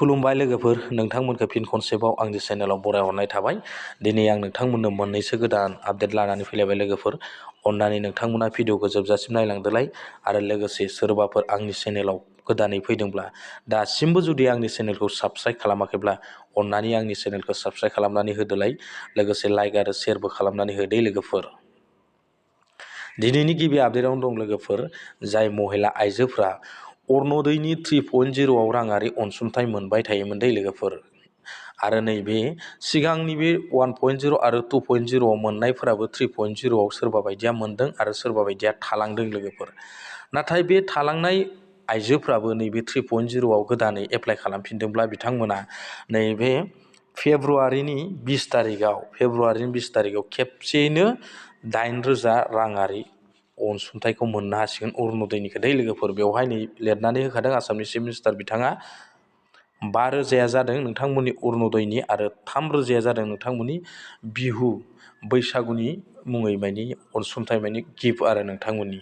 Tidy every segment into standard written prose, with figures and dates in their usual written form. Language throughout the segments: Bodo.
खुलुमबाय लोगोफोर, नोंथांमोनखौ फिन खनसेबाव आंनि चेनेलाव बरायहरनाय थाबाय। दिनै आं नोंथांमोननो मोननैसो गोदान आपडेट लानानै फैलायबाय लोगोफोर। अन्नानै नोंथांमोना भिडिअखौ जोबजासिम नायलांदोलाय आरो लोगोसे सोरबाफोर आंनि चेनेलाव गोदानै फैदोंब्ला दासिमबो जुदि आंनि चेनेलखौ साबस्क्राइब खालामाखैब्ला अन्नानै आंनि चेनेलखौ साबस्क्राइब खालामनानै होदोलाय, लोगोसे लाइक आरो शेयारबो खालामनानै होदो लोगोफोर। दिनैनि गिबि आपडेटआवनो दं लोगोफोर, जाय महिला आइजोफ्रा अरुणदयनि 3.0 राङारि अनसुंथाइ मोनबाय थायोमोन दै लोगोफोर, आरो नैबे सिगांनि बे 1.0 आरो 2.0 मोननायफोराबो 3.0 सोरबा बायदिया मोनदों आरो सोरबा बायदिया थालांदों लोगोफोर। नाथाय बे थालांनाय आइजोफ्राबो नैबे 3.0 गोदानै एप्लाइ खालामफिनदोंब्ला बिथांमोना नैबे फेब्रुवारिनि 20 तारिखआव खेबसेयैनो 8,000 राङारि अनसुंथाइखौ मोननो हासिगोन अरुणदयनिखौ दै लोगोफोर। बेवहाय नै लिरनानै होखादों आसामनि चिफ मिनिस्टार बिथाङा। 5,000 जादों नोंथांमोननि अरुणदयनि आरो 3,000 जादों नोंथांमोननि बिहु बैसागुनि मुङै मानि अनसुंथाइ मानि गिफ्ट आरो नोंथांमोननि।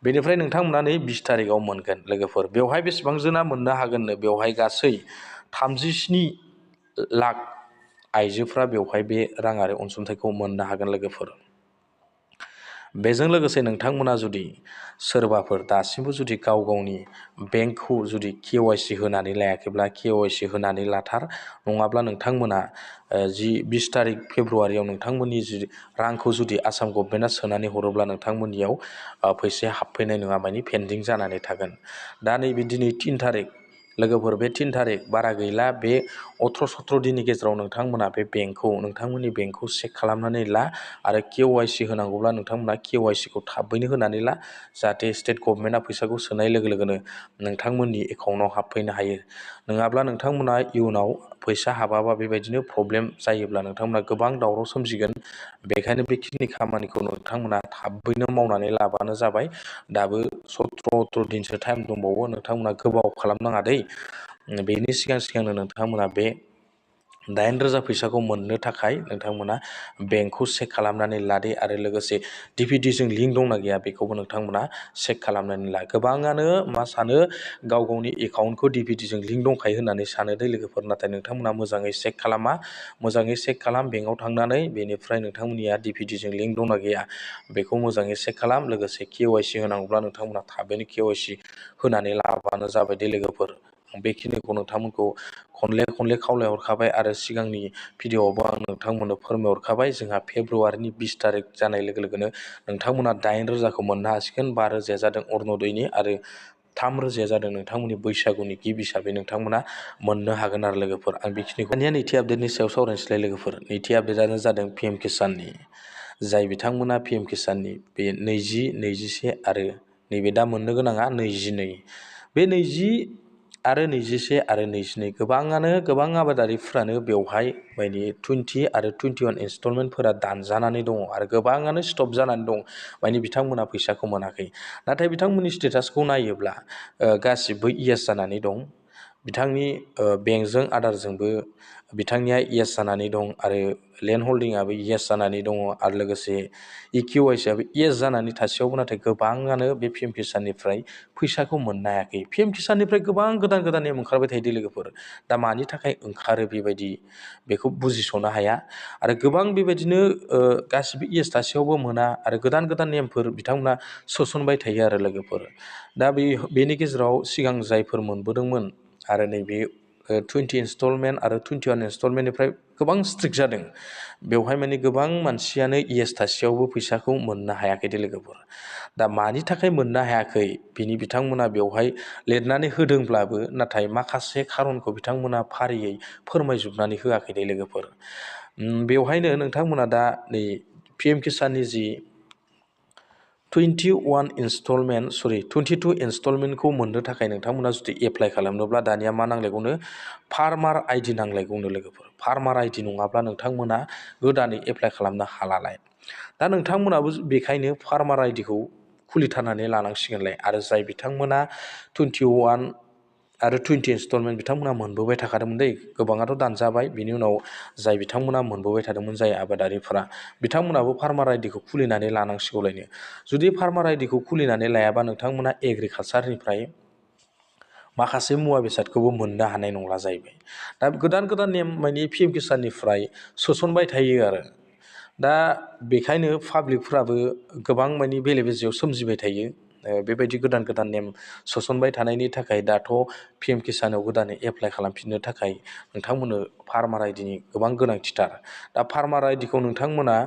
बेनिफ्राय नोंथांमोना नै 20 तारिखआव मोनगोन लोगोफोर। बेवहाय बेसेबां जोना मोननो हागोननो, बेवहाय गासै 37 लाख आइजोफ्रा बेवहाय बे राङारि अनसुंथाइखौ मोननो हागोन लोगोफोर। बेजों लोगोसे नोंथांमोना जुदि सोरबाफोर दासिमबो जुदि गाव गावनि बेंकखौ जुदि KYC होनानै लायाखैब्ला KYC होनानै लाथार, नङाब्ला नोंथांमोना 20 तारिख फेब्रुवारियाव नोंथांमोननि जि रांखौ जुदि आसाम गभर्नमेन्टआ सोनानै हरोब्ला नोंथांमोननियाव फैसाया हाबफैनाय नङा, मानि पेन्डिं जानानै थागोन। दा नैबे दिनै 3 तारिख लोगोफोर, बे 3 तारिख बारा गैला, बे 18-17 दिननि गेजेराव नोंथांमोना बे बेंकखौ नोंथांमोननि बेंकखौ चेक खालामनानै ला आरो KYC होनांगौब्ला नोंथांमोना KYCखौ थाबैनो होनानै ला, जाहाथे स्टेट गभर्नमेन्टआ फैसाखौ सोनाय लोगो लोगोनो नोंथांमोननि एकाउन्टाव हाबफैनो हायो। नङाब्ला नोंथांमोना इयुनाव फैसा हाबाबा बेबायदिनो प्रब्लेम जायोब्ला नोंथांमोना गोबां दावराव सोमजिगोन। बेखायनो बेखिनि खामानिखौ नोंथांमोना थाबैनो मावनानै लाबानो जाबाय। दाबो 17-18 दिनसो टाइम दंबावो, नोंथांमोना गोबाव खालामनाङा दै। बेनि सिगांनो नोंथांमोना बे 8,000 फैसाखौ मोननो थाखाय नोंथांमोना बेंकखौ चेक खालामनानै लादे आरो लोगोसे DPDजों लिंक दंना गैया बेखौबो नोंथांमोना चेक खालामनानै ला। गोबाङानो मा सानो, गाव गावनि एकाउन्टखौ DPDजों लिंक दंखायो होननानै सानो दै लोगोफोर। नाथाय नोंथांमोना मोजाङै चेक खालामा, मोजाङै चेक खालाम बेंकआव थांनानै। बेनिफ्राय नोंथांमोननिया DPDजों लिंक दंना गैया बेखौ मोजाङै चेक खालाम। लोगोसे KYC होनांगौब्ला नोंथांमोना थाबैनो KYC होनानै लाबानो जाबाय दै लोगोफोर। बेखिनिखौ नोंथांमोनखौ खनले खावलायहरखाबाय आरो सिगांनि भिडिअआवबो आं नोंथांमोननो फोरमायहरखाबाय। जोंहा फेब्रुवारिनि 20 तारिख जानाय लोगो लोगोनो नोंथांमोना 8,000खौ मोननो हासिगोन। 5,000 जादों अरुणदयनि आरो 3,000 जादों नोंथांमोननि बैसागुनि गिफ्ट हिसाबै नोंथांमोना मोननो हागोन आरो लोगोफोर। आं बेखिनिखौ दानिया नैथि आपडेटनि सायाव सावरायनोसैलाय लोगोफोर। नैथि आपडेटआनो जादों PM किसाननि, जाय बिथांमोना PM किसाननि बे 20, 21 आरो नैबे दा मोननो गोनाङा 22। बे 20 आरो 21 आरो 22 गोबां आबादारिफ्रानो बेवहाय माने 20 आरो 21 इनस्टलमेन्टफोरा दानजानानै दङ आरो गोबाङानो स्टप जानानै दं, माने बिथांमोना फैसाखौ मोनाखै। नाथाय बिथांमोननि स्टेटासखौ नायोब्ला गासिबो येस जानानै दं। बिथांनि बेंकजों आधारजोंबो बिथांनिया येस जानानै दं आरो लेन्ड हल्डिंआबो येस जानानै दङ आरो लोगोसे EKYCआबो येस जानानै थासेयावबो नाथाय गोबाङानो बे PM किसाननिफ्राय फैसाखौ मोननो हायाखै। PM किसाननिफ्राय गोबां गोदान नेम ओंखारबाय थायो लोगोफोर। दा मानि थाखाय ओंखारो बेबायदि बेखौ बुजिस'नो हाया आरो गोबां बेबायदिनो गासिबो येस थासेयावबो मोना आरो गोदान नेमफोर बिथांमोना सोसनबाय थायो आरो लोगोफोर। दा बेनि गेजेराव सिगां जायफोर मोनबोदोंमोन आरो नैबे 20 इनस्टलमेन्ट आरो 21 इनस्टलमेन्टनिफ्राय गोबां स्ट्रिक्ट जादों। बेवहाय माने गोबां मानसियानो येस थासेयावबो फैसाखौ मोननो हायाखै दे लोगोफोर। दा मानि थाखाय मोननो हायाखै बिनि बिथांमोना बेवहाय लिरनानै होदोंब्लाबो नाथाय माखासे खारनखौ बिथांमोना फारियै फोरमायजोबनानै होआखै दे लोगोफोर। बेवहायनो नोंथांमोना दा नै PM किसाननि जि 22 इनस्टलमेन्टखौ मोननो थाखाय नोंथांमोना जुदि एप्लाइ खालामनोब्ला दानिया मा नांलायगौनो, फार्मार ID नांलायगौनो लोगोफोर। फार्मार ID नङाब्ला नोंथांमोना गोदानै एप्लाइ खालामनो हालालाय। दा नोंथांमोनाबो बेखायनो फार्मार IDखौ खुलिथारनानै लानांसिगोनलाय। आरो जाय बिथांमोना 21 आरो 20 इनस्टलमेन्ट बिथांमोना मोनबोबाय थाखादोंमोन दै, गोबाङाथ' दानजाबाय। बिनि उनाव जाय बिथांमोना मोनबोबाय थादोंमोन, जाय आबादारिफोरा बिथांमोनाबो फार्मार IDखौ खुलिनानै लानांसिगौलायनो। जुदि फार्मार IDखौ खुलिनानै लायाबा नोंथांमोना एग्रिकालसारनिफ्राय माखासे मुवा बेसादखौबो मोननो हानाय नंला जाहैबाय। दा गोदान गोदान नेम माने पिएम किसाननिफ्राय सोसनबाय थायो आरो। दा बेखायनो पाब्लिकफ्राबो गोबां माने बेले बेजेयाव सोमजिबाय थायो। बेबायदि गोदान गोदान नेम सोसनबाय थानायनि थाखाय दाथ' पिएम किसानाव गोदानै एप्लाइ खालामफिननो थाखाय नोंथांमोननो फार्मार आइडिनि गोबां गोनांथिथार। दा फार्मार आइडिखौ नोंथांमोना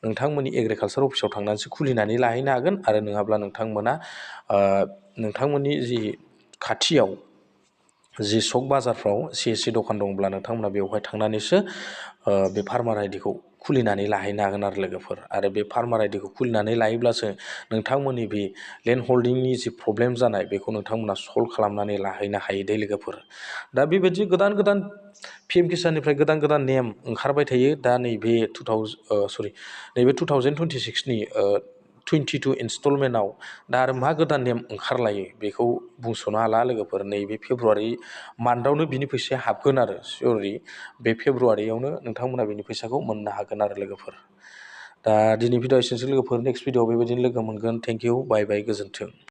नोंथांमोननि एग्रिकालसार अफिसाव थांनानैसो खुलिनानै लाहैनो हागोन, आरो नङाब्ला नोंथांमोना नोंथांमोननि जि खाथियाव जि सक बाजारफ्राव CSC दखान दंब्ला नोंथांमोना बेवहाय थांनानैसो बे फार्मार आइडिखौ खुलिनानै लाहैनो हागोन आरो लोगोफोर। आरो बे फार्मार आइडिखौ खुलिनानै लायोब्लासो नोंथांमोननि बे लेन्ड हल्डिंनि जि प्रब्लेम जानाय बेखौ नोंथांमोना सल्भ खालामनानै लाहैनो हायो दे लोगोफोर। दा बेबायदि गोदान गोदान पिएम किसाननिफ्राय गोदान गोदान नेम ओंखारबाय थायो। दा नैबे 2026नि 22 इनस्टलमेन्टआव दा आरो मा गोदान नेम ओंखारलायो बेखौ बुंस'नो हाला लोगोफोर। नैबे फेब्रुवारि मान्थआवनो बिनि फैसाया हाबगोन आरो सियरलि बे फेब्रुवारियावनो नोंथांमोना बिनि फैसाखौ मोननो हागोन आरो लोगोफोर। दा दिनै भिडिअ एसेनोसै लोगोफोर, नेक्स्ट भिडिअआव बेबायदिनो लोगो मोनगोन। थेंक इउ, बाय बाय, गोजोन्थों।